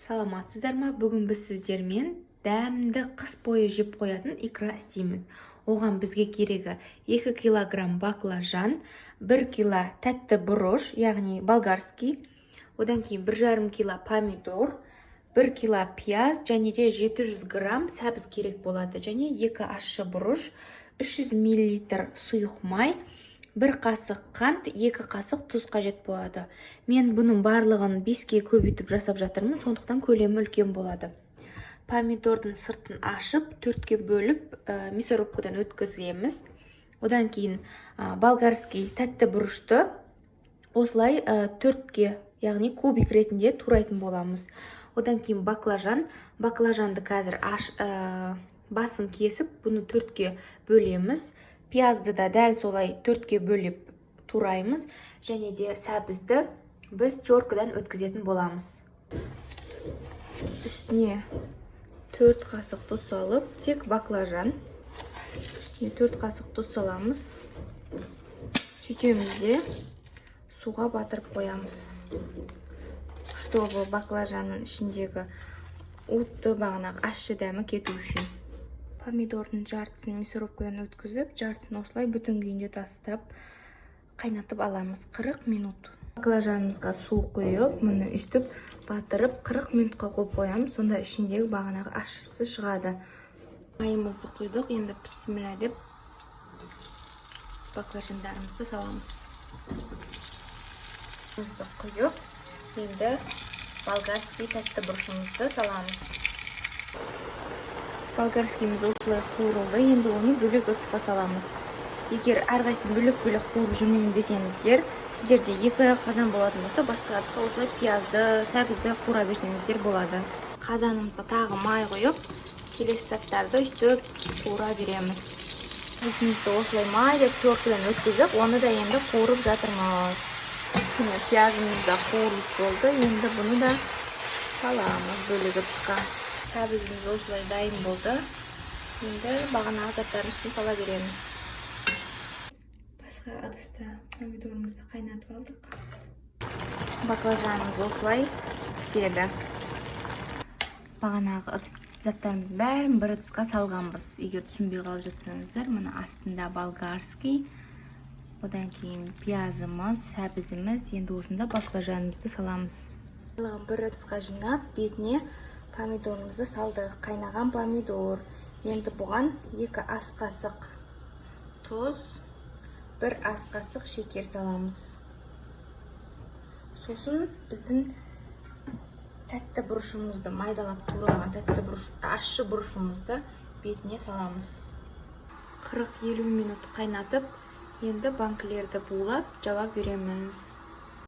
Саламатсыздар ма? Бүгін біз сіздермен дәмді, қыс бойы жеп қоятын икра істейміз. Оған бізге керегі: 2 килограмм баклажан, 1 кило тәтті бұрыш, яғни болгарский, одан кейін 1,5 кило помидор, 1 кило пияз және де 700 грамм сәбіз керек болады және 2 ащы бұрыш, 300 миллилитр сұйық май, 1 қасық қант, 2 қасық тұз қажет болады. Мен бұның барлығын 5-ке көбейтіп жасап жатырмын, сондықтан көлемі үлкен болады. Помидордың сыртын ашып, төртке бөліп, мясорубкадан өткіземіз. Одан кейін болгарский тәтті бұрышты осылай төртке, яғни кубик ретінде турайтын боламыз. Одан кейін баклажан. Баклажанды қазір басын кесіп, бұны төртке бөлеміз. Пиязды да дәл солай төртке бөліп тураймыз және де сәбізді біз теркадан өткізетін боламыз. Үстіне 4 қасық тұз салып, тек баклажан үстіне 4 қасық тұз саламыз. Сөйтеміз де, суға батырып қоямыз, чтобы баклажанның ішіндегі уытты, бағанағы ащы дәмі кету үшін. Помидордың жартысын мясорубкадан өткізіп, жартысын осылай бүтін күйінде тастап, қайнатып аламыз 40 минут. Баклажанымызға су құйып, міне, өйстіп батырып, 40 минутқа қойып қоямыз. Сонда ішіндегі бағанағы ащысы шығады. Майымызды құйдық. Енді бісміллә деп баклажандарымызды саламыз. Тұзды құйып, енді болгарский тәтті бұрышымызды саламыз. Болгарскийіміз осылай қуырылды. Енді оны бөлек ыдысқа саламыз. Егер әрқайсысын бөлек бөлек қуырып жүрмеймін десеңіздер, сіздерде екі қазан болатын болса, басқа ыдысқа осылай пиязды, сәбізді қуыра берсеңіздер болады. Қазанымызға тағы май құйып, келесі заттарды өйстіп қуыра береміз. Сәбізімізді осылай майлап, теркадан өткізіп, оны да енді қуырып жатырмыз. Міне, пиязымыз да қуырылып болды. Енді бұны да саламыз бөлек ыдысқа. Сәбізіміз осылай дайын болды. Енді бағанағы заттардың үстіне сала береміз. Басқа ыдыста помидорымызды қайнатып алдық. Баклажанымыз осылай піседі. Бағанағы заттарымыздың бәрін бір ыдысқа салғанбыз. Егер түсінбей қалып жатсаңыздар, мына астында болгарский, одан кейін пиязымыз, сәбізіміз, енді осында баклажанымызды саламыз. Барлығын бір ыдысқа жинап, бетіне помидорымызды салдық. Қайнаған помидор. Енді бұған 2 ас қасық тұз, 1 ас қасық шекер саламыз. Сосын біздің тәтті бұрышымызды, майдалап туралған тәтті бұрыш, ащы бұрышымызды бетіне саламыз. 40-50 минут қайнатып, енді банкілерді булап, жаба береміз.